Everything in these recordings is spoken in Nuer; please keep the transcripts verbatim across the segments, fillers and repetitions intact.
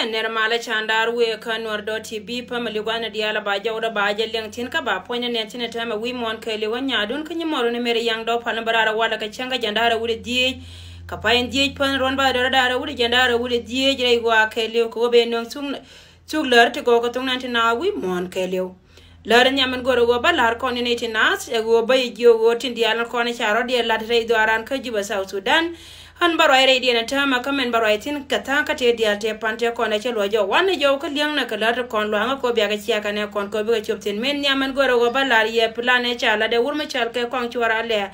Nɛr malä can daar wëë kä Nuɔr dot T V family gua̱n diaal a ba jɔwdä ba jɛ liɛŋ thi̱n kä ba puɔ̱ny ni nɛn thi̱n ɛ täämɛ wi̱i̱ muɔ̱ɔ̱n kɛɛliw kä nyaadun kä nyi mɔr ni mɛr yaŋ dɔ̱ pal ni bä raar a walɛ kɛ cäŋ kä jiɛn daar a wut ɛ dhieec. Kä pay in dhieec pän ruɔ̱n ba dɔrä daar a wut ɛ jiɛn daar a wut ɛ dhieec rɛy ɣɔaa kɛɛliw kɛ wä ben nöŋ thuk thuk lär ti gɔw kä thuk nɛn ti naath wi̱i̱ muɔ̱ɔ̱n kɛɛliw. Lär nhiam in go̱o̱rä ɣöö bä la̱r kɔn in nɛy ti naath ɛ ɣöö bä yɛ jiök ɣöö tin diaal in kɔn in ca rɔ̱diɛn la̱t rɛy dhɔaaran kä Juba South Sudan. Ɣän bä ruac rɛydiɛn ɛ täämɛ kä mɛn bä ruac thi̱n kɛ tha̱a̱ŋ kä tëë diaal tëë pan tëë kɔn ɛ cä luɔc jɔw wanɛ jɔw kä li̱eŋnɛ kɛ lär ti kɔn lua̱a̱ŋä kɛ ɣöö biakɛ ciakɛ nɛ kɔn kɛ ɣöö bikɛ cop thi̱n. Min nhiam in go̱o̱rä ɣöö bä la̱r yɛ plan ɛ ca la̱t ɛ wur mi cɔal kɛ kɔaŋ cuɔr alɛ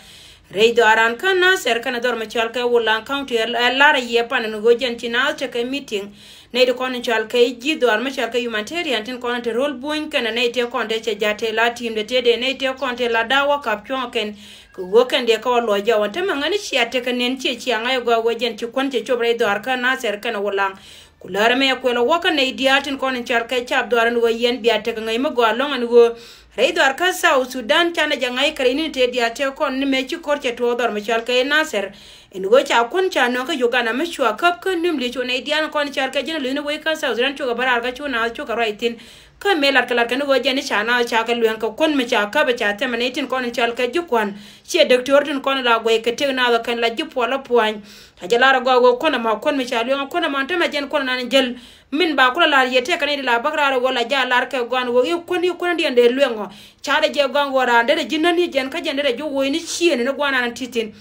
rɛy dhɔaaran kä Nasir kɛnɛ dhɔr mi cɔal kɛ Wulaŋ County ɛ lar ɛ yɛ pan in ɣöö jɛn ci naath tekɛ meeting. Nɛy ti kɔn in cɔal kɛ i̱ ji̱ dhɔaar mi cɔal kɛ humanitarian tin kɔn in te ro̱l buny kɛnɛ nɛy tëë kɔn te cɛ ja̱t tëë la ti̱i̱mdɛ tëëdɛ nɛy tëë kɔn te la da̱a̱ wä kap cuɔ̱ŋ kɛn kɛ ɣöö kɛn dee kä wä luɔc jɔw ɛn tämɛ ŋäni cia tekɛ nɛn ciɛ cia ŋa̱c ɛ gɔaa ɣöö jɛn ci kuän cɛ cop rɛy dhɔaar kä Nasir kɛnɛ Wulaŋ. Ku läärä mëë kuɛl ɛ wä kä nɛy diaal tin kɔn in cɔal kɛ cap dhɔaar ɛn ɣöö yɛn bia tekɛ ŋäc mi gɔaa lɔ̱ŋ ɛn ɣöö rɛy dhɔaar kä South Sudan canɛ jɛ ŋa̱c kɛ rɛy ni̱n tëë diaal tëë kɔn ni mëë ci ko̱r cɛ tuɔɔk dhɔr mi cɔal kɛ i̱ Nasir. Ɛn ɣöö ca kuän ca nööŋ kä Uganda mi cua käp kä ni̱m li̱c cu nɛy diaal kɔn cɔal kɛ ji̱n luthni wec kä South Sudan cukɛ bä raar kä cu naath cukɛ ruac thi̱n. Kä mëë latkɛ latkɛ ni ɣöö jɛn i̱ ca naath ca kɛ lueŋ kɛ kuän mi ca käp ɛ ca thɛmɛ nɛy tin kɔn cɔal kɛ ji̱ kua̱n. Ciɛ däktöör tin kɔn la guɛy kɛ tëk naath ɔ kɛn la ji̱ puɔl ɔ pua̱ny. Ca jɛ lar ɛ gɔaa ɣöö kuän ɛmɔ kuän mi ca lueŋ ɛ kuän ɛmɔ tämɛ jɛn kuän ɛnan jäl. Min ba kulɛ lar yɛ tëëkɛ nɛy ti la bäk raar ɛ ɣöö la jaa lar kɛ gɔaa ɛn ɣöö i̱ kuän i̱ kuän diɛn dee lueŋ ɔ. Ca dee jɛ gɔaa ɛn ɣöö raan derɛ ji̱ näni jɛn kä jɛn derɛ ji̱ woc ni ciëëni ni gua̱a̱r ɛnan ti thi̱n.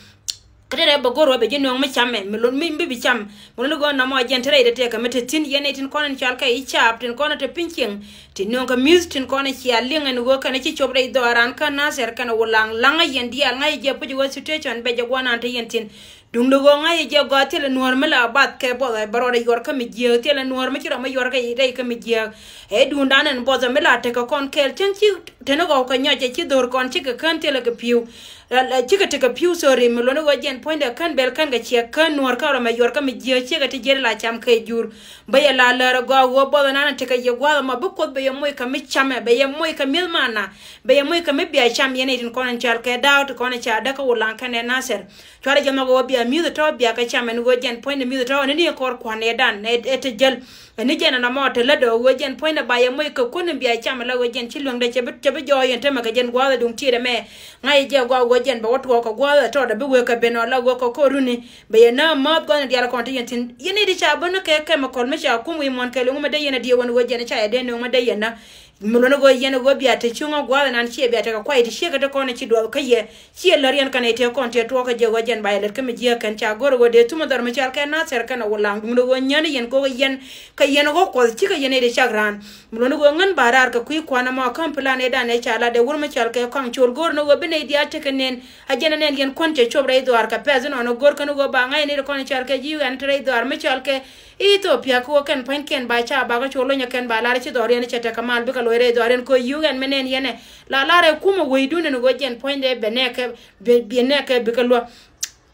Kä te rɛy bä go̱r wä bɛ ji̱ nööŋ mi cam mɛ mi lon mi bi bi cam. Mi lon i̱ go̱o̱r nɔmɔ jɛn te rɛy de tɛkɛ mi te thi̱n yɛn nɛy tin kɔn in cɔal kɛ i̱ caap tin kɔn in te piny cieŋ. Tin nööŋ kɛ mi̱th tin kɔn in cia liŋ ɛn ɣöö kɛn ci cop rɛy dhɔaaran kä Nasir kɛn Wulaŋ laŋä yɛn diaal ŋa̱c jɛ puc ɣöö situation bɛ jɛ gua̱nan te yɛn thi̱n. Duŋdɛ ɣöö ŋa̱c jɛ gɔaa thilɛ nuäär mi la bath kɛ buɔth ɛ bɛ rɔɔdɛ yuɔr kä mi jiääk thilɛ nuäär mi ci rɔ mi yuɔr kɛ rɛy kä mi jiääk. Ɛ duundan ɛn buɔth ɛ mi la tekɛ kɔn kɛɛl cäŋ ci teni ɣɔw kɛ nyɔc ɛ ci dho̱r kɔn cikɛ kään thilɛ kɛ pi̱u. Cikɛ tekɛ pi̱u, sorry, mi luɔ̱ni ɣöö jɛn puɔ̱nydɛ kän bɛl kän kɛ ciɛ kän nuɔ̱ɔ̱r kä rɔmɛ yuɔr kä mi jiääk ciekɛ ti jiɛt la cam kɛ jur. Bä yɛ la lär ɛ gɔaa ɣöö buɔth ɛnan tekɛ yɛ gua̱a̱th ɛmɔ bi Kuoth bɛ yɛ moc kɛ mi camɛ bɛ yɛ moc kɛ mi̱eth mana. Bɛ yɛ moc kɛ mi bia cam yɛn i̱ tin kɔn in cɔal kɛ da̱a̱k ti kɔn in ca däk kä Wulaŋ kɛnɛ Nasir. Cuarɛ jɛ nhɔk ɣöö bia mi̱eth tɔ̱ bia kɛ cam ɛn ɣöö jɛn puɔ̱nydɛ mi̱eth tɔ̱ ɛn ni kɔr kua̱n ɛ dan ɛ te jäl. Ɛn ni jɛn ɛn amɔ te lätdɛ ɣöö jɛn puɔ̱nydɛ ba yɛ moc kɛ kuän in bia cam ala ɣöö jɛn ci lueŋdɛ cɛ bi cɛ bi jɔɔc ɛn tämɛ kɛ jɛn gua̱a̱th ɛ duŋ tiɛɛdɛ mɛ. Ŋa̱c jɛ gɔaa ɣöö jɛn bɛ wä tuɔɔk kɛ gua̱a̱th ɛ tɔɔdɛ bi wek kɛ ben ɔ la wek kɛ ko̱r runi. Bɛ yɛ nääm määth gɔn in diaal kɔn te yɛn thi̱n yɛn i̱ di ca bä ni kɛ kɛmikɔl mi ca kum wi̱i̱ muɔ̱ɔ̱n kɛɛliw ŋu mi dee yɛn ɛ diɛ wän ɣöö jɛn ca yɛ dee nööŋ mi dee yɛn nä. Mi luɔ̱ni ɣöö yɛn ɛ ɣöö bia te cuŋ ɔ gua̱a̱th ɛnan ciɛ bia tekɛ kuay ti ciekɛ te kɔn ɛ ci duɔth kä yɛ. Ciɛ lär yɛn kɛn ɛ tëë kɔn tëë tuɔɔk kä jɛ ɣöö jɛn ba yɛ lät kä mi jiääk kɛn ca go̱r ɛ ɣöö dee thumä dhɔr mi cɔal kɛ Nasir kɛn ɛ Wulaŋ duundɛ ɣöö nyäni yɛn ko̱k yɛn kɛ yɛn ɣɔ̱k Kuɔth cikɛ yɛn ɛ dee cak raan. Mi luɔ̱ni ɣöö ŋän ba raar kɛ kui̱ kua̱n ɛmɔ käm plan ɛ dan ɛ ca lat ɛ wur mi cɔal kɛ kɔaŋ col go̱r ni ɣöö bi nɛy diaal tekɛ nɛn. A jɛn ɛ nɛn yɛn kuän cɛ cop rɛy dhɔaar kɛ pɛth inɔn ɛ go̱r kɛn ɣöö ba ŋa̱c ɛ nɛy ti kɔn cɔal kɛ ji̱ ɣɛn te rɛy dhɔaar mi cɔal kɛ Ethiopia kä wä kɛn pua̱nykiɛn ba ca bakɛ cu lony ɛ kɛn ba lar ci dhɔriɛn cɛ tekɛ mal bikɛ loc rɛy dhɔriɛn kɛ U N mi nɛn yɛn ɛ la lar ɛ kumɛ wecdun ɛn ɣöö jɛn pua̱nydɛ bɛ nɛɛkɛ bɛ nɛɛkɛ bikɛ luäk.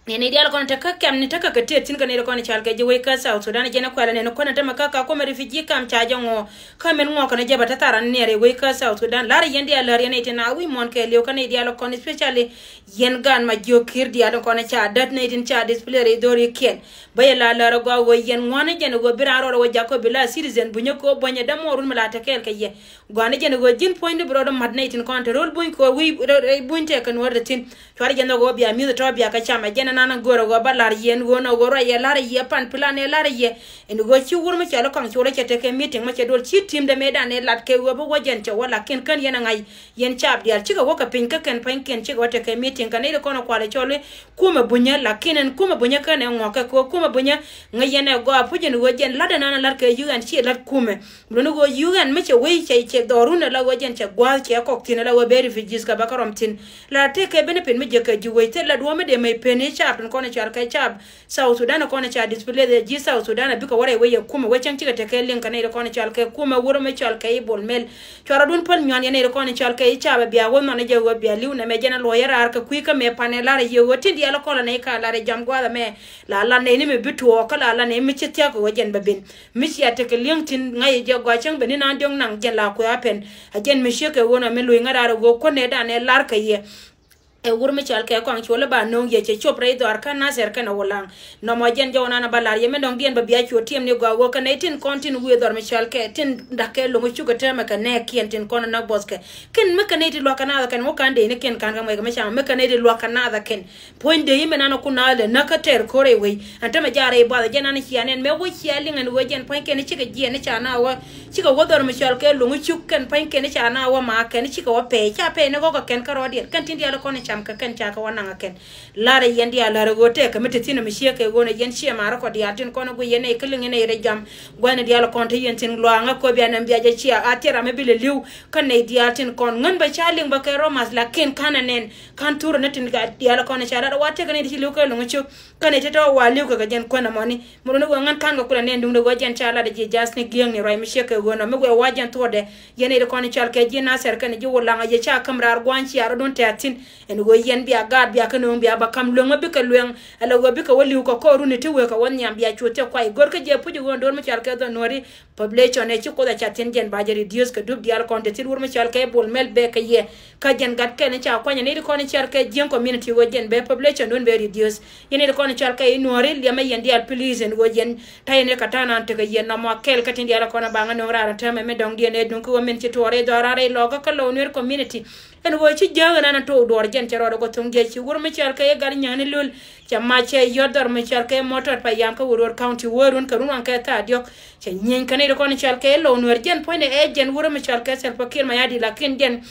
Nɛn i̱ diaal kɔn tekɛ kɛm ni tekɛ kɛ tëë thi̱n kɛ nɛy ti kɔn cɔal kɛ ji̱ wec kä South Sudan jɛn ɛ kuɛlɛ nɛn kuän ɛ tämɛ kä ka kumɛ refugee camp ca jɛ ŋuɔ kä min ŋuɔ kɛn jɛ bɛ te thar an nɛr i̱ wec kä South Sudan lar yɛn diaal lär yɛn i̱ ti naath wi̱i̱ muɔ̱ɔ̱n kɛɛliw kä nɛy diaal kɔn especially yɛn gaan ma jiök ki̱i̱r diaal kɔn ca dät nɛy tin ca display rɛy dhɔrikiɛn. Bä yɛ la lär ɛ gɔaa ɣöö yɛn ŋuani jɛn ɛ ɣöö bi raan rɔɔdɛ wä jak kɔ bi la citizen bunyä kɛ ɣöö buɔ̱nyɛ dämuɔɔr wun mi la te kɛɛl kɛ yɛ. Gua̱a̱ni jɛn ɛ ɣöö ji̱n puɔ̱nydä bi rɔɔdɛ mat nɛy tin kɔn te ro̱l buny kɛ ɣöö wi̱i̱ rɛy buny tɛk kɛ nuɔ̱ɔ̱r te thi̱n. Cuarɛ jɛn nhɔk ɣöö bia mi̱th tɔ̱ bia kɛ cam ɛ jɛn ɛnan ɛ göörä ɣöö bä la̱r yɛn ɣöö nɔ ɣöö ruac yɛ la̱r ɛ yɛ pan plan ɛ la̱r ɛ yɛ. Ɛn ɣöö ci wur mi cɔl ɛ kɔaŋ col ɛ cɛ tekɛ meeting mi cɛ duɔl ci team dɛ mëëdan ɛ lat kɛ ɣöö bi wä jɛn cɛ wä lakin kän yɛn ɛ ŋa̱c. Yɛn caap diaal cikɛ wä kɛ piny kä kɛn pua̱nykiɛn cikɛ wä tekɛ meeting kɛ nɛy ti kɔn ɛ kualɛ cɔl i̱ kumɛ bunyä lakin ɛn kumɛ bunyä kɛn ɛ ŋuɔ̱kɛ kɛ ɣöö kumɛ bunyä. Ŋäc yɛn ɛ gɔaa puc ɛn ɣöö jɛn la̱t ɛnan ɛ la̱t kɛ U N ciɛ la̱t kumɛ. Luni ɣöö U N mi cɛ wec cɛ cɛ dhɔrun ɛ la ɣöö jɛn cɛ gua̱a̱th cɛ kɔk thi̱n ɛ la ɣöö ben refugees kɛ bä kä rɔm thi̱n. La tëëkɛ ben pin mi jɛ kɛ ji̱ wec thil la duɔ̱ɔ̱m mi dee mec pen i̱ caap tin kɔn ɛ cɔal kɛ caap. South Sudan kɔn ca displace ji̱ South Sudan a bikɛ wä rɛy wec yɛ kumɛ wec cäŋ cikɛ tekɛ liŋ kɛ nɛy ti kɔn cɔal kɛ kumɛ wurɛ mi cɔal kɛ i̱ Bol Mel. Cuarɛ dun päl nyuan yɛ nɛy ti kɔn cɔal kɛ i̱ caap a bia wä nhɔn jɛ ɣöö bia li̱w nɛmɛ jɛn a luɔ̱c yɛ raar kɛ kui̱ kä mɛ pan ɛ lar ɛ yɛ ɣöö tin diaal kɔn la nɛy ka lar ɛ jam gua̱a̱th ɛmɛ. La la nɛy ni mi bi tuɔɔk kä la la nɛy mi ci thia̱k kɛ ɣöö jɛn bɛ ben. Mi cia tekɛ li̱eŋ thi̱n ŋa̱c jɛ gɔaa cäŋ bɛ ni naan diɔ̱k naŋ jɛn la kuɛ a pɛn. A jɛn mi ciek kɛ ɣöö nɔ mi luc ŋäraar ɛ ɣöö kuäär nɛy dan ɛ lar kɛ yɛ. Ɛ wur mi cɔal kɛ kɔaŋ cuɔl i̱ ba no̱o̱ŋ yɛ cɛ cop rɛy dhɔaar kä Nathɛr kɛnɛ Wulaŋ. Nɔmɔ jɛn jɔw nan a ba lar yɛ mi dɔ̱ŋ diɛn bɛ bia cuɔ tiɛm ni gɔaa wä kɛnɛ tin kɔn tin wi̱i̱ dhɔr mi cɔal kɛ tin da̱k kɛ lo̱ŋ cuk kɛ tɛmɛ kɛ nɛɛkiɛn tin kɔn näk buɔth kɛ. Kɛn mi kɛnɛ ti luakä nath kɛn ŋu kan dee ni kɛn kan kɛ muɛk mi caŋ mi kɛnɛ ti luakä nath kɛn. Puɔ̱ny dee imɛ nan a kun a lɛ näk kä tɛr ko̱r ɛ wei. Ɛn tämɛ jaarɛ i̱ buath jɛn nan cia nɛn mɛ wä cia liŋ ɛn wee jɛn puɔ̱ny kɛn cikɛ jiɛn ni ca na wä. Cikɛ wä dhɔr mi cɔal kɛ lo̱ŋ cuk kɛn puɔ̱ny kɛn ca na wä ma kɛn cikɛ wä pɛy ca pɛy ni gɔkɛ kɛn kä rɔɔdiɛn kɛn tin diaal kɔn cam kɛ kɛn ca kɛ wä naŋ kɛn. Larɛ yɛn diaal larɛ ɣöö tɛkɛ mi te thi̱n mi ciek kɛ ɣöö nɛ yɛn ciɛ marä kɔ diaal tin kɔn guic yɛn nɛy kä liŋ yɛn nɛy rɛ jam. Gua̱n diaal kɔn te yɛn thi̱n luaŋä kɔ bia nɛm bia jɛ cia a thier ram mi bi lɛ li̱w. Kä nɛy diaal tin kɔn ŋän bä ca liŋ bä kɛ romath lakin ka̱n ɛ nɛn ka̱n thurä ni tin diaal kɔn ca lat wa tɛkɛ nɛy ti ci li̱w kɛ lo̱ŋ cuk. Kä nɛy ti tɔ̱ wa li̱w kɛ kɛ jɛn kuän ɛmɔni. Mi run i̱ ɣöö ŋän ka̱n kɛ kulɛ nɛn duŋdɛ ɣöö jɛn ca lat ji̱ ja̱th ni gi̱eŋni ruac mi ciek kɛ ɣöö nɔ mi guɛ wa jɛn thuɔ̱ɔ̱dɛ. Yɛn nɛy ti kɔn cɔal kɛ ji̱ Nathɛr kɛn ji̱ Wulaŋ a yɛ ca käm raar gua̱a̱ny cia rɔ̱dun tɛ̈th thi̱n. Ɛn ɣöö yɛn bia gaat bia kä no̱o̱ŋ bia bä ka̱m lueŋ mi bikɛ lueŋ. Ɛlɛ ɣöö bikɛ wä li̱w kɛ kɔɔrun i̱ ti wëë kɛ wä nhiam bia cu thiɛ kuay gör kä jɛ puc i̱ ɣöö do̱r mi cɔal kɛ dhɔn nuääri. Population ɛ ci kuoth a ca thi̱n jɛn ba jɛ reduce kɛ dup diaal kɔn te thil wur mi cɔal kɛ Bol Mel bɛ kɛ yɛ. Kä jɛn gat kɛl ni ca kuany ni ti kɔn cɔal kɛ jiäŋ community ɣöö jɛn bɛ population dun bɛ reduce. Yɛn ni ti kɔn cɔal kɛ i̱ nuɔ̱ɔ̱ri liɛmɛ yɛn diaal please ɛn ɣöö yɛn ta̱yɛ ni kɛ ta̱a̱ nan tekɛ yɛn nɔmɔ kɛl kä tin diaal kɔn a baŋä no̱o̱ŋ raar täämɛ mi dɔ̱ŋ diɛn ɛ duŋ kä ɣöö min ci tuɔɔr rɛy dhɔr raar rɛy lɔkä kä Lɔw Nuer community. Ɛn ɣöö ci jiääk ɛn an tɔk duɔɔr jɛn cɛ rɔɔdɛ kɔ thoŋ jiɛc ci wur mi cɔal kɛ i̱ gal nyääni lul. Cɛ mac cɛ yɔt dhɔr mi cɔal kɛ mɔtɔt pa yam kä Wuror County wä run kɛ run waŋ kɛ thaak diɔ̱k. Cɛ nyieny kɛn i̱ ti kɔn cɔal kɛ i̱ Lɔw Nuer jɛn puɔ̱nydɛ ɛ jɛn wur mi cɔal kɛ Salva Kiir Mayardit lakin jɛn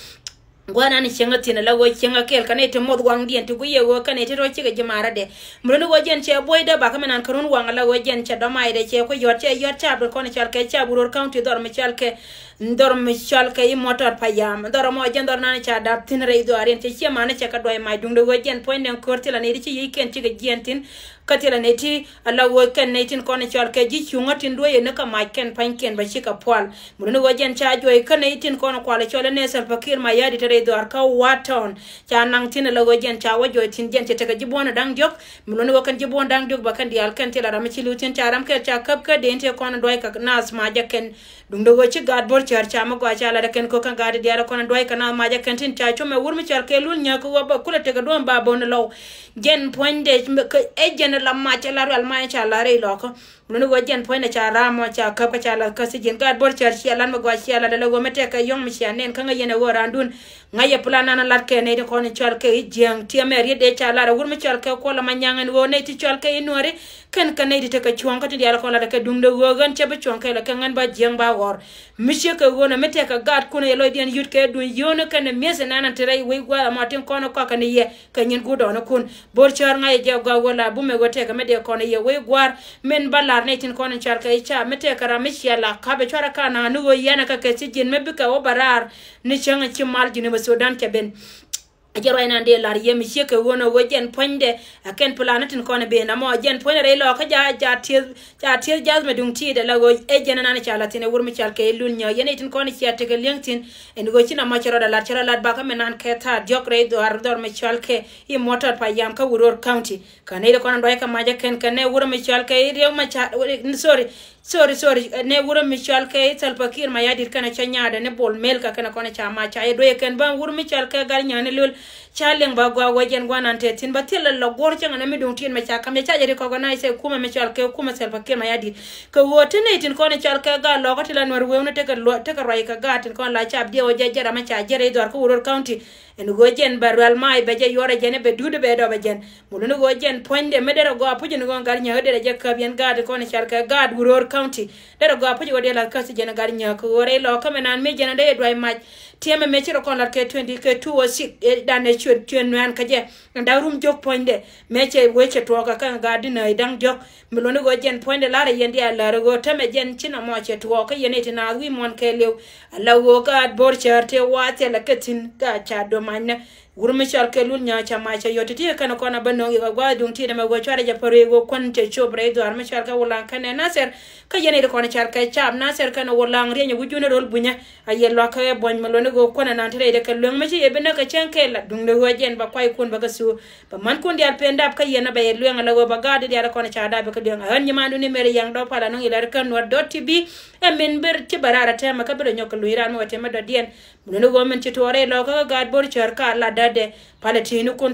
gua̱a̱r nan cieŋä thi̱n ala ɣöö cieŋä kɛɛl kɛn i̱ ti muɔth waŋdiɛn ti guiyɛ ɣöö kɛn i̱ ti rɔ cikɛ ji̱ marädɛ. Mi run i̱ ɣöö jɛn cɛ buɔydä bakä mi nan kä run waŋ ala ɣöö jɛn cɛ dɔmaydɛ cɛ ku yɔt cɛ yɔt caap ti kɔn cɔal kɛ caap Wuror County dhɔr mi cɔal kɛ Dhɔr mi cɔal kɛ i̱ mɔtɔr payam dhɔr mɔ jɛn dhɔr nan ca dap thi̱n rɛy dhɔaariɛn cɛ ciɛ man cɛ kɛ duɔy mac duŋdɛ ɣöö jɛn puɔ̱nydɛn ko̱r thilɛ nɛy ti ci yiëëc kɛn cikɛ jiɛɛn thi̱n. Kä thilɛ nɛy ti ala ɣöö kɛn nɛy tin kɔn cɔal kɛ ji̱ cuŋä tin duɔyɛ ni kɛ mac kɛn pa̱ny kɛn bä cikɛ pual. Mi luni ɣöö jɛn ca juɔy kä nɛy tin kɔn kual cɔl inɛ Salva Kiir Mayardit te rɛy dhɔaar kä Wat Town. Ca naŋ thi̱n ala ɣöö jɛn ca wä juɔy thi̱n jɛn cɛ tekɛ ji̱ buɔ̱n da̱ŋ diɔ̱k. Mi luni ɣöö kɛn ji̱ buɔ̱n da̱ŋ diɔ̱k bä kɛn diaal kɛn thilɛ ram mi ci li̱w thi̱n ca ram kɛl ca käp kä dee in tëë kɔn duɔy kɛ naath mac jɛ kɛn. Duŋdɛ ɣöö ci gaat Bor Cäär ca mi gɔaa ca lat ɛ kɛn ko̱k kɛn gaat diaal ɛ kɔn ɛ duac kɛ na mac ɛ kɛn tin ca com ɛ wur mi cɔal kɛ Lul Nyääk kɛ ɣöö bä kulɛ tekɛ duɔ̱ɔ̱m ba bo̱n ɛ Lɔw. Jɛn puɔ̱nydɛ ɛ jɛn ɛ la mac ɛ la rual mac ɛ ca la rɛy lɔkä. Luni ɣöö jɛn puɔ̱nydɛ ca ram mɔ ca käp kä ca la kä thi̱ji̱n gaat Bor Cäär cia lat mi gɔaa cia lat ɛ la ɣöö mi tɛkɛ yɔ̱ŋ mi cia nɛn kä ŋäc yɛn ɛ ɣöö randun. Ŋa̱c ɛ plan nan lat kɛ nɛy ti kɔn cɔal kɛ i̱ jiäŋ tiɛmɛ riet dee ca lat ɛ wur mi cɔal kɛ Kuɔl Manyaŋ ɛn ɣöö nɛy ti cɔal kɛ i̱ Nuääri. Kɛn kɛ nɛy ti tekɛ cuɔ̱ɔ̱ŋ kä tin diaal kɔn lat kɛ duŋdɛ ɣöö ɣän cɛ bi cuɔ̱ɔ̱ŋ kɛɛl kɛ ŋän ba jiäŋ ba ɣɔr. Mi ciek kɛ ɣöö nɔ mi tekɛ gaat kun ɛ yɛ lɔcdiɛn yut kɛ duny yio̱o̱ni kɛn ɛ mi̱eth ɛn ɛn an ti rɛy wec gua̱a̱th ɛmɔ tin kɔn ɛ kɔakɛ ni yɛ kɛ nyin guut dɔɔnikun. Bor Cäär ŋa̱c ɛ jɛ gɔaa ɣöö la bumɛ ɣöö tekɛ mi dee kɔn ɛ yɛ wec gua̱a̱r min ba lar nɛy tin kɔn in cɔal kɛ i̱ ca mi tekɛ ram mi cia la ka̱p ɛ cuarɛ ka na̱a̱ŋ ni ɣöö yɛn ɛ kɛ kɛ thi̱ji̱n mi bikɛ wä bä raar ni cäŋ in ci mal Jinub Sudan cɛ ben. A jɛ ruac nan dee lar yɛ mi ciek kɛ ɣöö nɔ ɣöö jɛn puɔ̱nydɛ. A kɛn plan ni tin kɔn ben amɔ jɛn puɔ̱nydɛ rɛy lɔɔkä ja ja tieth ja tieth jath mɛ duŋ ti̱i̱t ala ɣöö ɛ jɛn nan ca la thi̱n ɛ wur mi cɔal kɛ i̱ Lul Nyääk yɛn i̱ tin kɔn cia tekɛ li̱eŋ thi̱n. Ɛn ɣöö ci na mɔ cɛ rɔɔdɛ lat cɛ rɔ lat bakä mɛ nan kɛ thaar diɔ̱k rɛy dhɔaar dhɔr mi cɔal kɛ i̱ mɔtɔt payam kä Wuror County. Kä nɛy ti kɔn duac kɛ mac ɛ kɛn kɛ nɛ wur mi cɔal kɛ i̱ Riek Machar, sorry. Sorry, sorry, nɛ wurä mi cɔal kɛ i̱ Salva Kiir Mayardit kɛnɛ cä nyaadɛ ni Bol Mel kɛ kɛnɛ kɔn ca ma ca yɛ duɔyɛ kɛn bä wur mi cɔal kɛ gal nyani lol. Ca liŋ ba gɔaa wä jɛn guanan te thi̱n ba thil lɛ lɔ guɔr cäŋ nɛ mi duŋ tiɛn mɛ ca kam yɛ ca jɛ ri kɔk nɛ sɛ kumɛ mi cɔal kɛ kumɛ Salva Kiir Mayardit. Kɛ ɣöö ti nɛy tin kɔn cɔal kɛ gal lɔkä ti la nuɛr wewni tekɛ luɔ tekɛ ruac kɛ gat tin kɔn la cap diɛ wä jɛ jɛ ram mɛ ca jɛ rɛ i̱ dhɔr kä Wuror County. Ɛn ɣöö jɛn bɛ ruɛl mac bɛ jɛ yuɔrɛ jɛn bɛ duut bɛ dɔpɛ jɛn. Muluni ɣöö jɛn puɔ̱nydɛ mi derɛ gɔaa puc ni ɣöö gat nyääk derɛ jɛ käp yɛn gaat kɔn cɔal kɛ gaat Wuror County. Derɛ gɔaa puc ɣöö dee lath käth jɛn gat nyääk kɛ ɣöö rɛy lɔ kä mɛ naan mi jɛn dee duac mac. Tiɛmɛ mɛ ci rɔ kɔn lat kɛ twenty kɛ two oh six dan ɛ cuet cuet nuɛɛn kä jɛ. Ɛn da̱ŋ rum jiök puɔ̱nydɛ mɛ cɛ wee cɛ tuɔɔkä kä gaat di nääc da̱ŋ diɔ̱k. Mi luɔ̱ni ɣöö jɛn puɔ̱nydɛ la̱rä yɛn diaal lär ɣöö tämɛ jɛn ci nɔmɔ cɛ tuɔɔk kä yɛn i̱ ti naath wi̱i̱ muɔ̱n kɛɛliw. Ala ɣöö gaat Bor Cäär tëë wa̱a̱ thilɛ kä thi̱n gaat ca dom ma̱cnä. Wur mi cɔal kɛ Lul Nyääk ca mac cɛ yɔt ti̱ti̱ kɛn kɔn a bä no̱o̱ŋ i̱ kɛ gua̱a̱th duŋ ti̱i̱t ɛmɛ ɣöö cuarɛ jɛ pär wëë ɣöö kuän cɛ cop rɛy dhɔaar mi cɔal kɛ Wulaŋ kɛnɛ Nathɛr. Kä yɛn i̱ ti kɔn cɔal kɛ caap Nathɛr kɛnɛ Wulaŋ riɛnyɛ wi̱c jun ro̱l bunyä. A yɛ luakä ɛ buɔ̱ny mi luɔ̱ni ɣöö kuän ɛnan ti rɛydɛ kɛ lueŋ mi ci yɛ bi näk kɛ cäŋ kɛɛl la duŋdɛ ɣöö jɛn bɛ kuaykun bɛ kɛ thuuk. Bɛ mankun diaal pen dap kä yɛn a bɛ yɛ lueŋ ala ɣöö bɛ gaat di diaal kɔn ca dap bɛ kä lueŋ a ɣän nyimandu ni Meri Yaŋ dɔp pal anɔŋ ilɛr kä Nuer dot T V. Ɛ min ber ci bɛ raar a tɛmɛ kä bi rɔ nyɔk kɛ luny raan mi wä tɛmɛ dɔ̱diɛn. Mi luɔ̱ni ɣöö min ci tuɔɔr rɛy lɔkä kä gaat Bor Cäär ka lat dɛ palɛ ti̱i̱ni kun